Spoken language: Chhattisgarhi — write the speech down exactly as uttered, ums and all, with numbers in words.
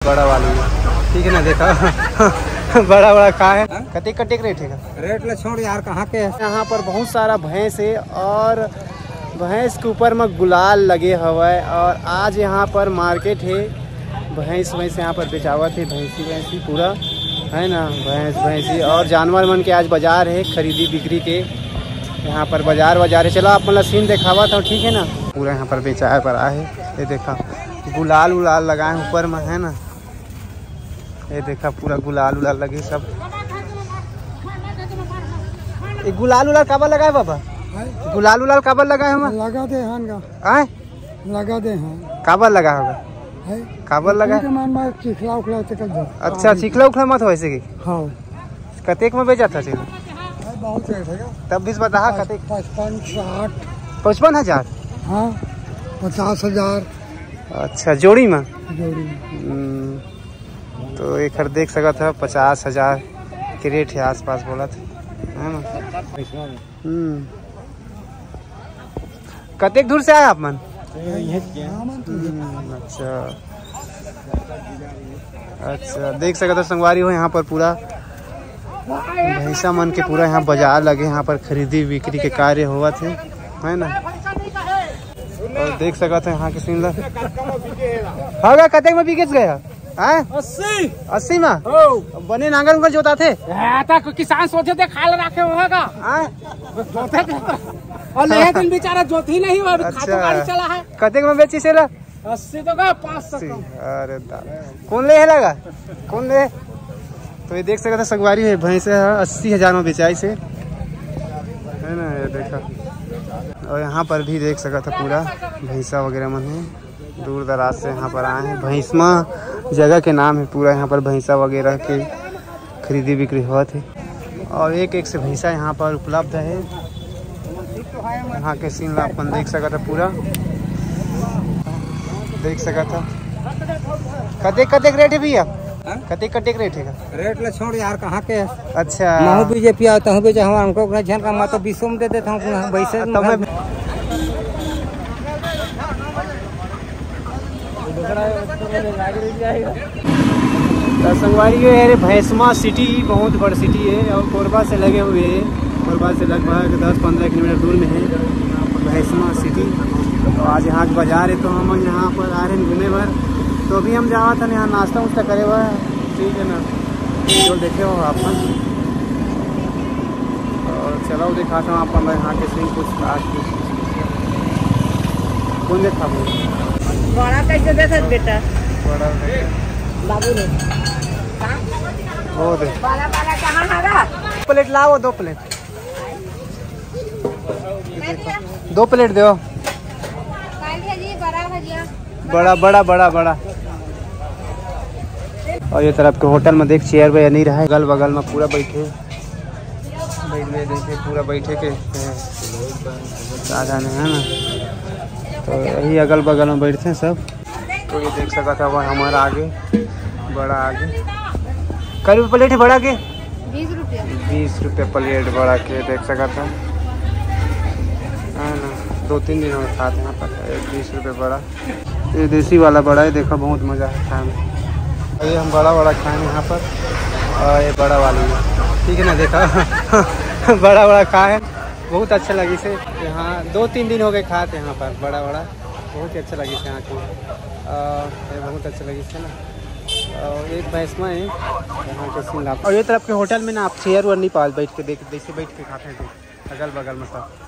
बड़ा वाली है, ठीक है ना, देखा। बड़ा बड़ा का है। हाँ? कतेक कतेक रेट है? रेट ले छोड़ यार, कहाँ के है? यहाँ पर बहुत सारा भैंस है और भैंस के ऊपर में गुलाल लगे हवय और आज यहाँ पर मार्केट है, भैंस वैंस यहाँ पर बेचावत है, भैंसी वैंसी पूरा है ना, भैंस भैंसी और जानवर मन के आज बाजार है, खरीदी बिक्री के। यहाँ पर बाजार बाजार है। चलो आप मतलब सीन देखावत हो, ठीक है ना। पूरा यहाँ पर बेचाए पर आए है। ये देखा, गुलाल उलाल लगाए ऊपर में, है ना। ये देखा, पूरा गुलाल उलाल लगे सब। ये गुलाल उलाल काबर लगाए बाबा? गुलाल उलाल काबर लगाए हम? लगा दे हन गा। आय? लगा दे हन। काबर लगा होगा? है? काबर लगा? ठीक है, मान, मान, चिखला उखला से कर दो। अच्छा, चिखला उखला मत हो ऐसे की? हाँ। कतेक में बेचा था चिखला? है, बहुत रेट है। तब भी बता, पच-, कतेक? पचपन, साठ। पचपन हजार? हाँ, पचास हजार। अच्छा, जोड़ी में? जोड़ी में। हम्म, तो एकर देख सकत ह, पचास हजार के रेट है आसपास बोलत है, है ना? हम्म। कतेक दूर से आए आप मन? हम्म, अच्छा। अच्छा, देख सकत हो संगवारी हो, यहाँ पर पूरा भैंसा मन के पूरा यहाँ बाजार लगे, यहाँ पर खरीदी बिक्री के कार्य होवत है, है ना? और देख सकत हो यहाँ के सीन ला। हाँ गा, कतेक में बिकेस गया? हैं? अस्सी। अस्सी में? हो। बने नांगर उंगर जोताथे? ए, त किसान सोचे दे खाल राखे होगा। हैं? जोते दे। और ले दिन बेचारा जोत ही नहीं हुआ, अभी खातो अच्छा। गाड़ी चला है। कतेक में बेची से ला? अस्सी तो का, पाँच सौ अस्सी। कम। अरे दा-, कौन ले है लगा? कौन ले? तो ये देख सकते हैं, संगवारी है, भैंस है, अस्सी हजार में बेचाई से, है ना? ये देखा, और यहाँ पर भी देख सकते हैं, पूरा भैंसा वगैरह मन है, दूर दराज से यहाँ पर आए हैं। भैंसमा जगह के नाम है, पूरा यहाँ पर भैंसा वगैरह के खरीदी बिक्री होवत हे और एक एक से भैंसा यहाँ पर उपलब्ध है। यहाँ के सीन ला अपन देख सकत ह पूरा, देख सकत ह। कतेक कतेक रेट है भैया? हाँ? कतेक कतेक रेट है? रेट ले छोड़ यार, कहाँ के है? अच्छा। महू बीजेपी आता हूँ, बीजे हमारा हमको अपना झन का, मैं तो बीसों में दे देता हूँ, अपना वैसे तो मैं तो संगवारी, ये है रे भैंसमा सिटी, बहुत बड़ सिटी है और कोरबा से लगे हुए है। कोरबा से लगभग दस पंद्रह किलोमीटर दूर में है भैंसमा सिटी। तो आज यहाँ के बाजार है, तो हम यहाँ पर आ रहे हैं घूमे बर। तो अभी हम जावा था यहाँ नाश्ता उस्ता करे बर, ठीक है ना, जो देखे हो आप मन। और चलो दिखाता हूँ आप मन यहाँ के सीन कुछ आज की। कौन देखा वो? बड़ा कैसे देखत बेटा? बड़ा बाबू ने। वो दे। बड़ा, बड़ा कहाँ हरा? प्लेट लाओ, दो प्लेट। दो प्लेट दो। काल भजिया, बड़ा भजिया। बड़ा, बड़ा, बड़ा, बड़ा। और ये तरफ के होटल में देख, चेयर वेयर नहीं रहा है, अगल बगल में पूरा बैठे, बैठ में देखे पूरा बैठे के, हैं, साधन है ना, तो यही अगल बगल में बैठते हैं सब। तो ये देख सकत हव, हमारा आगे, बड़ा आगे। कै रुपये प्लेट है बड़ा के? बीस रुपया। बीस रुपये प्लेट बड़ा के, देख सकत हव, है ना? दो तीन दिन हो खात यहाँ पर, बीस रुपये बड़ा। ये देसी वाला बड़ा है, देखो, बहुत मज़ा है खाए में। ये हम बड़ा बड़ा खाए हैं यहाँ पर, और ये बड़ा वाली है, ठीक है ना? देखा, बड़ा बड़ा खाए, बहुत अच्छा लगी से। यहाँ दो तीन दिन हो गए खाते यहाँ पर बड़ा बड़ा, बहुत ही अच्छा लगी से यहाँ की। आ, ये बहुत अच्छा लगी से ना। और एक भैंसमा है यहाँ के सिंगापुर। और ये तरफ के होटल में ना आप चेयर वेयर नहीं पाल, बैठ के देख, जैसे बैठ के खाते हैं अगल बगल में सब।